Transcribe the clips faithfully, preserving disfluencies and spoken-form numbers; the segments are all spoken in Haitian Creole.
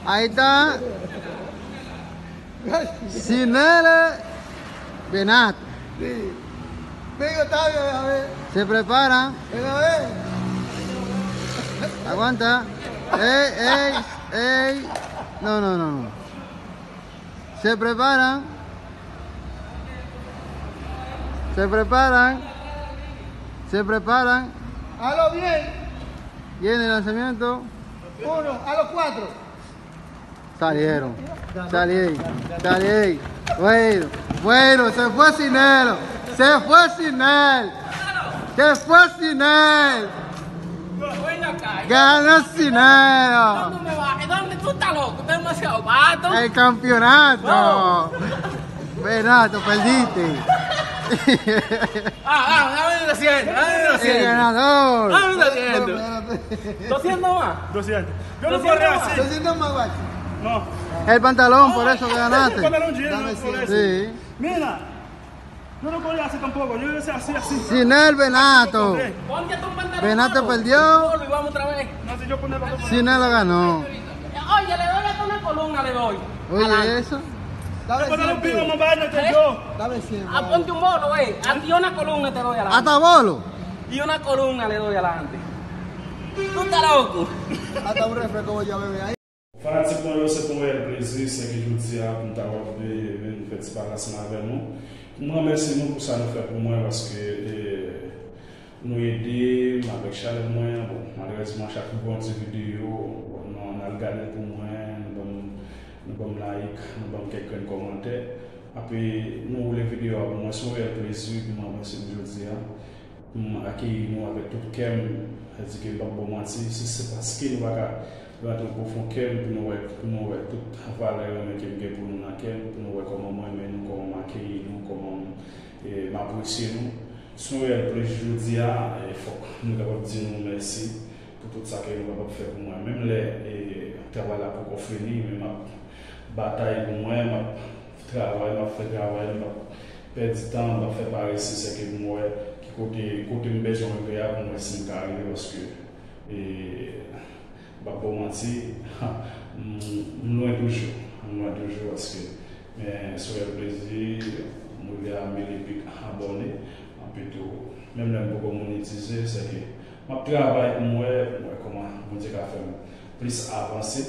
Ahí está. Sinel Benato. Sí. Venga, Octavio, a ver. Se preparan. Venga, a ver. Aguanta. Ey, ey, ey. No, no, no, no. Se preparan. Se preparan. Se preparan. Hazlo bien. Viene el lanzamiento. Uno, a los cuatro. Salieron. Salí. Salí. Bueno, bueno, se fue Sinelo. Se fue Sinel. Se fue Sinel. Ganó Sinelo. ¿Dónde me va? ¿Dónde tú estás loco? Estás demasiado vato. El campeonato. Benato, perdiste. Ah, ah, dame doscientos, dame doscientos. El ganador. Dame doscientos. Doscientos más. Doscientos. Yo no puedo así. Doscientos más, guacho. No. El pantalón, por eso que ganaste. El pantalón lleno, por eso. Sí. Mira, yo no puedo así tampoco. Yo hice así, así. Sinel Benato. Ponte tu pantalón. Benato perdió. Y vamos otra vez. No, si yo poner los dos. Sinel ganó. Oye, le doy hasta una columna, le doy. Oye, eso. Dame cien pesos. Dame cien. Ah, ponte un bolo, eh. A ti una columna te doy adelante. Hasta bolo. Y una columna le doy adelante. Tú estás loco. Hasta un refresco voy a beber ahí. Fanatik mwen yo, se pou mwen yon reyèl plezi, se ke jodi a, pou m ta wè, vin fè ti pale ansanm avè nou. M remèsye nou pou sa nou fè pou mwen, paske, eh, nou ede m avèk chanèl mwen an. Bon, malerezman, chak nou pran ti videyo, bon, nou, n al gade l pou mwen, nou ban m, nou ban m like, nou ban m kèk grenn kòmantè. Apre, nou woule videyo a pou mwen, se yon reyèl plezi pou mwen, mwen, se jodi a. M akeyi nou avèk tout kè m, sètadi ke m p ap ba w manti, si se paske nou pa ka rantre pwofon kè m pou nou wè, pou nou wè tout valè renmen ke m gen pou nou nan kè m, pou nou wè kòman m renmen nou, kòman m akeyi nou, kòman m, eh, m apresye nou. Se yon reyèl plezi jodi a, eh, fòk nou kapab di nou mèsi pou tout sa ke nou kapab fè pou mwen. Menm lè, eh, travay la poko fini, men m ap batay pou mwen, m ap travay, m ap fè travay, m ap pèdi tan, m ap fè parese, sèke pou m wè ki kote, kote m bezwen rive a, pou m wè si m ka rive, paske, e, m p ap ba w manti, m, m lwen toujou, m lwen toujou, paske, men, se yon reyèl plezi, m rive a mil e pik abòne, anpi tou, menm lè m poko monetize, sèke m ap travay pou m wè, pou m wè kòman Bondye ka fè m plis avanse.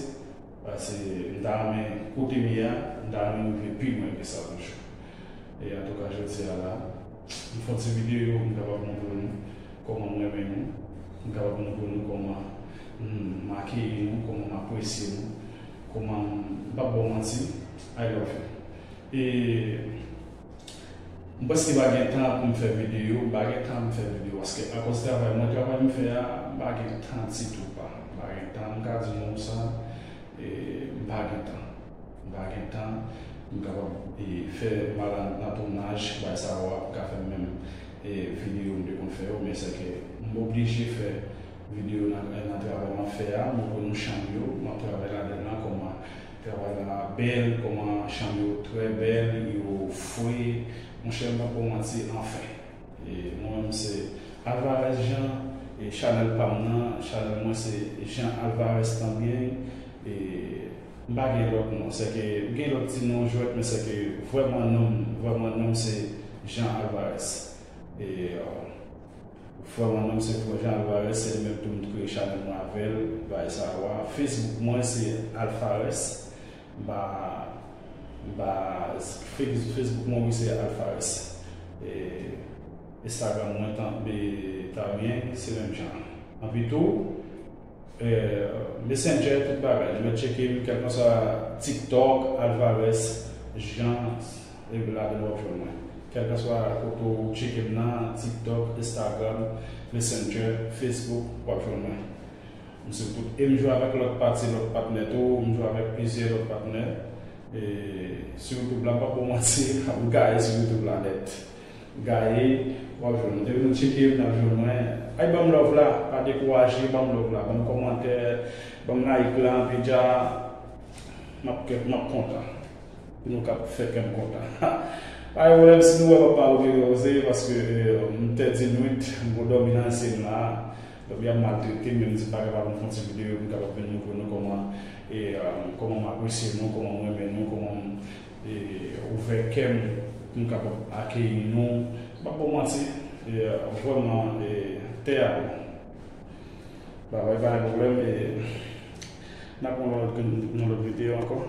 Paske m ta renmen kote m ye a, m ta renmen m rive pi lwen ke sa toujou. E antouka, jodi a la, m fè yon ti videyo, m kapab montre nou kòman m renmen nou, m kapab montre nou kòman m akeyi nou, kòman m apresye nou, kòman m, m p ap ba w manti, I love you. E M prèske pa gen tan pou m fè videyo, m pa gen tan pou m fè videyo, paske akoz travay mwen, travay m fè a, m pa gen tan ditou, pa. M pa gen tan, m ka di nou sa, e, m pa gen tan. M pa gen tan, m kapab, e, fè m al nan, nan tounaj, bay sa yo ap ka fè m menm, e, videyo m te konn fè yo, men sèke m oblije fè videyo nan, nan travay m ap fè a, m montre nou chanm yo, m ap travay ladan nan, kòman travay la bèl, kòman chanm yo trè bèl, yo fre. Monchè, m p ap ba w manti, anfen. E mwen menm se Alvarez Jean, e chanèl pa m nan, chanèl mwen se Jean Alvarez Tambien. E m pa gen lòt non, sèke m gen lòt ti non jwèt, men sèke vrèman non m, vrèman non m se Jean Alvarez. E, euh, Frè mwen, non m se Frè Jean Alvarez, se li menm tou m kreye chanèl mwen avè l, bagay sa yo a. Facebook mwen se Alfares. M pa, m pa, Face-, Facebook mwen, wi, se Alfares. E Instagram mwen, tan, e, Tabyen, se menm jan. Anpi tou, Eh, Messenger, tout bagay. Ou mèt tcheke m, kèlkanswa TikTok, Alvarez Jean, epi ladan w ap jwenn mwen. Kèlkanswa kote w tcheke m nan, TikTok, Instagram, Messenger, Facebook, w ap jwenn mwen. M sou tout. E m jwe avèk lòt pati, lòt patnè tou. M jwe avèk plizyè lòt patnè. E sou YouTube la, m p ap ba w manti, m gaye sou YouTube la nèt. Gaye, w ap jwenn mwen. Depi nou tcheke m, n ap jwenn mwen. Ay, ban m love la, pa dekouraje, ban m love la, ban m kòmantè, ban m like la, anpi dja, m ap kè, m ap kontan. Pou nou kab fè kè m kontan. Pa gen pwoblèm si nou wè m ap pale oubyen poze, paske, eh, m tèt di nwit, m gon dòmi nan ansyen m la. Dòmi ap maltrete m, men m di m pa kapab m fè yon ti videyo pou m kapab vin montre nou kòman, e, eh, Apresye nou, kòman m renmen nou, kòman m, e, ouvè kè m pou m kapab akeyi nou. M p ap ba w manti, e, vrèman, e, tè a bon. Bagay pa gen pwoblèm, e n ap wè nan lòt, nan lòt videyo ankò.